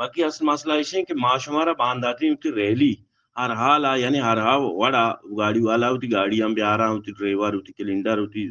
باقی اصل مسئلہ ایش انت کہ ما شمارا بانداتی وتی ریلی ہر حال ءَ، یعنی ہر ہا وڑ ءَ گاڑی والا وتی گاڑی ہم بیاراں، وتی ڈرائیور، وتی کلینڈر، وتی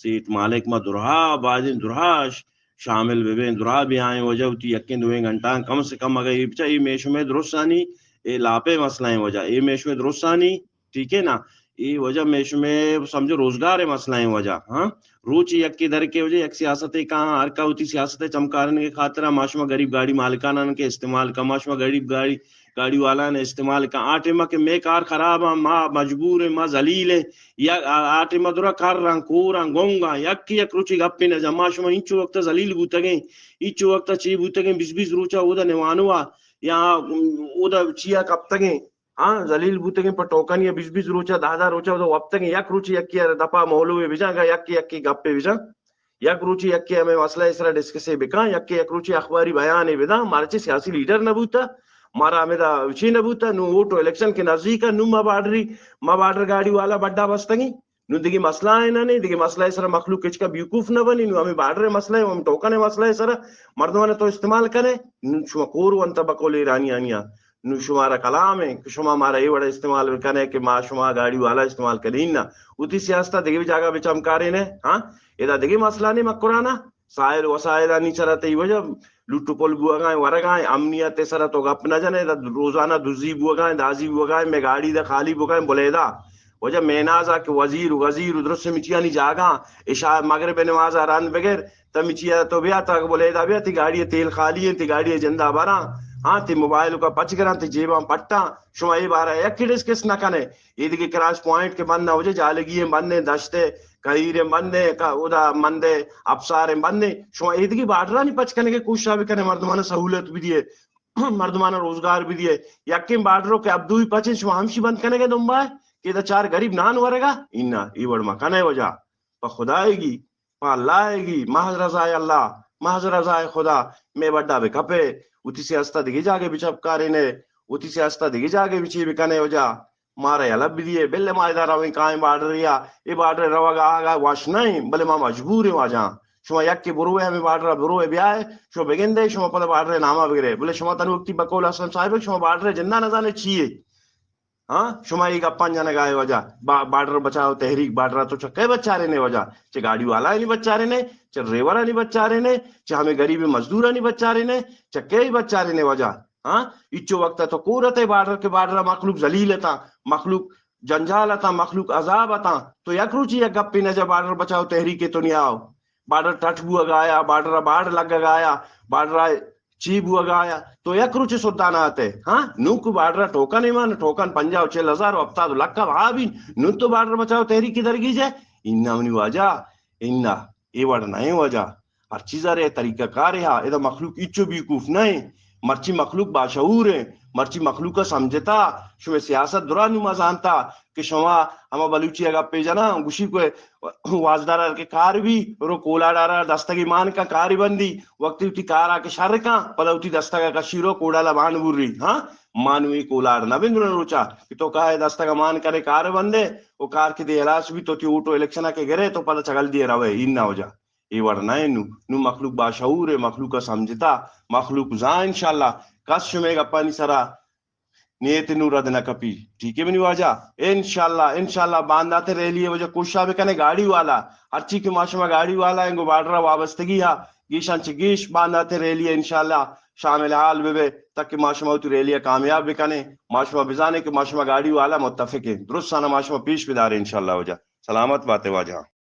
سیٹ مالک، ما درہا بازیں درہا ش-، شامل بہ بیں، درہا بیائیں، وجہ وتی یکیں دوئیں گھنٹہ کم سے کم اگہ اے بچا اے میشمے درستانی اے لاپے مسئلہ ایں وجہ، اے میشمے درستانی ٹھیک ہے نا؟ اے وجہ مئے شمئے سمجھو روزگار ءِ مسئلہ ایں وجہ، ہاں؟ روچ یکے در کے وجہ یک سیاست ءَ کاں، ہر کا وتی سیاست ءَ چمکارنے کے خاطر ما شما غریب گاڑی مالکانان کے استعمال کا، ما شما غریب گاڑی، گاڑی والان استعمال کا۔ آ ٹائم کہ مئے کار خراب آں، ما مجبور ایں، ما ذلیل ایں، یا آ، آ ٹائم درا کر رہاں، کور آں، گنگ آں، یک یک روچی گپے نہ جا، ما شما انچو وقت ذلیل بوتگیں، انچو وقت چی بوتگیں، بیس بیس روچا اودا نوانوا یا اودا چیا کپتگیں۔ ہاں، ذلیل بوتگیں، پہ ٹوکن یا بیس بیس روچا، دہ دہ روچا اودا وپتگیں، یک روچے یکے ءَ دپا مولوے بجاں، گا یکے یکے گپے بجاں، یک روچے یکے ہمے مسئلہ ءِ سرا ڈسکسے بکاں، یکے یک روچے اخباری بیانے بداں، مارا چہ سیاسی لیڈر نہ بوتا، مارا ہمیدا چی نہ بوتا، نوں ووٹ و الیکشن کہ نزدیک ءَ، نوں ما بارڈری، ما بارڈر گاڑی والا بڈا بستگیں۔ نوں دگہ مسئلہ ایں نہ، نہ، دگہ مسئلہ ءِ سرا مخلوق ہچکا بیوقوف نہ بنی، نوں ہمے بارڈر ءِ مسئلہ ایں، ہم ٹوکن ءِ مسئلہ ءِ سرا مردمان تو استعمال کنے، نوں شما کور ونت بقول ایرانیانیا۔ نوں شمارا کلام ایں کہ شما مارا اے وڑا استعمال بکنے کہ ما شما گاڑی والا استعمال کنیں نا۔ وتی سیاست ءَ دگہ جاگہ بہ چمکارین ئے، ہاں؟ ادا دگہ مسئلہ نیں مکرانا۔ سائل وسائلانی سرا تئی وجہ لٹ و پل بوگا ایں، ورگا ایں، امنیت ءِ سرا تو گپ نہ جنے، ادا روزانہ دزی بوگا ایں، دازی بوگا ایں، مئے گاڑی دا خالی بوگا ایں، بلیدہ۔ وجہ مینازا کہ وزیر و غزیر و درست مچیانی جاگہ، عشاء مغرب نمازا رند بگر، تمی چیا تو بیا، تا بلیدا بیا، تی گاڑی تیل خالی ایں، تی گاڑی جندا براں، ہاں، تی موبائل کا پچ گراں، تی جیباں پٹاں، شما اے بارہ یک ڈسکس نہ کنے۔ اے دگہ کراش پوائنٹ کہ بند نہ ہو جائے، جالگی ایں بند ایں، دشت ایں، کہیر ایں بند ایں، کا-، اودا مند ایں، ابسار ایں بند ایں، شما اے دگہ بارڈرانی پچ کنے کہ کوشش بکنے، مردمان سہولت بدیے، مردمان روزگار بدیے۔ یکیں بارڈر کہ ابدوئی پچ ایں، شما ہمشی بند کنے کہ دنبا کہ ادا چار غریب نان ورگا، اینا، اے وڑ مکنے وجہ۔ پہ خدائیگی، پہ اللہ ئیگی، محض رضائے اللہ، محض رضائے خدا، مئے بڈا بکپے، وتی سیاستا دگہ جاگہ بچپکارینے، وتی سیاستا دگہ جاگہ بچی بکنے وجہ، مارا یلہ بدیے، بلے ما ادا رویں کائیں بارڈریا، اے بارڈر روگا آگا وش نئیں، بلے ما مجبوریں واجہاں۔ شما یکے بروے ہمے بارڈرا بروے بیائے، شما بگندے، شما پدا بارڈر ناما بگرے، بلے شما تن وقتی بقول اسلم صاحب، شما بارڈر جندا نزانے چیے۔ ہاں، شما اے گپاں جنگا ئے وجہ، با-، بارڈر بچاؤ تحریک، بارڈر تو چہ کئے بچارینے وجہ؟ چہ گاڑی والایانی بچارینے، چہ ڈرائیورانی بچارینے، چہ ہمے غریب مزدورانی بچارینے، چہ کئے بچارینے وجہ؟ ہاں، اچو وقت تو کور اتے بارڈر کہ بارڈر مخلوق ذلیل اتاں، مخلوق جنجال اتاں، مخلوق عذاب اتاں، تو یک روچی یک گپے نہ جا بارڈر بچاؤ تحریک تو نیاؤ۔ بارڈر ٹٹ بوگا آیا، بارڈر باڑ لگگا آیا، بارڈر چی بوگا آیا، تو یک روچے سدانا آتے۔ ہاں، نوں کو بارڈر ٹوکن ایمان، ٹوکن پنجاہ و چل ہزار و ہفتاد و لکھ کا بھا بھی، نوں تو بارڈر بچاؤ تحریک کی درگیجے۔ انا منی واجہ، انا، اے وڑ نہ ایں واجہ۔ ہر چیزا رے طریقہ کارے ہا، ادا مخلوق اچو بیوقوف نہ ایں۔ مرچی مخلوق باشعور ایں، مرچی مخلوق سمجھتا، شمے سیاست درا نوں ما زانتا کہ شما ہما بلوچی اگا پہ جنا گوشی کو وازدار کہ کار بھی رو کولاڈارا دستگی مان کا کاری بندی، وقتی وتی کارا کہ شر کا، پدا وتی دستگا کشی رو کوڑا لبان بوری۔ ہاں، ما نوں اے کولار نہ بندن روچا کہ تو کائے دستگا مان کرے کار بندے، او کار کہ دے ہلاس بھی تو تی اوٹو الیکشنا کہ گرے تو پدا چگل دیے روے، این نہ ہو جا۔ اے وڑ نہ ایں نوں۔ نوں مخلوق باشعور ایں، مخلوق ءَ سمجھتا، مخلوق زان انشاءاللہ۔ کس شمے گپانی سرا نیت نوں رد نہ کپی۔ ٹھیک ہے منی واجہ؟ انشاءاللہ، انشاءاللہ باندات ریلی ءِ وجہ کوشش بکنے گاڑی والا۔ ہرچی کہ ما شما گاڑی والا ایں گو بارڈر ءَ وابستگی ہا، گیشاں چہ گیش باندات ریلی ءَ انشاءاللہ شامل حال بہ بے تاکہ ما شما وتی ریلی ءَ کامیاب بکنیں۔ ما شما بزانیں کہ ما شما گاڑی والا متفق ایں۔ درستانا ما شما پیش بداریں انشاءاللہ واجہ۔ سلامت باتے واجہ۔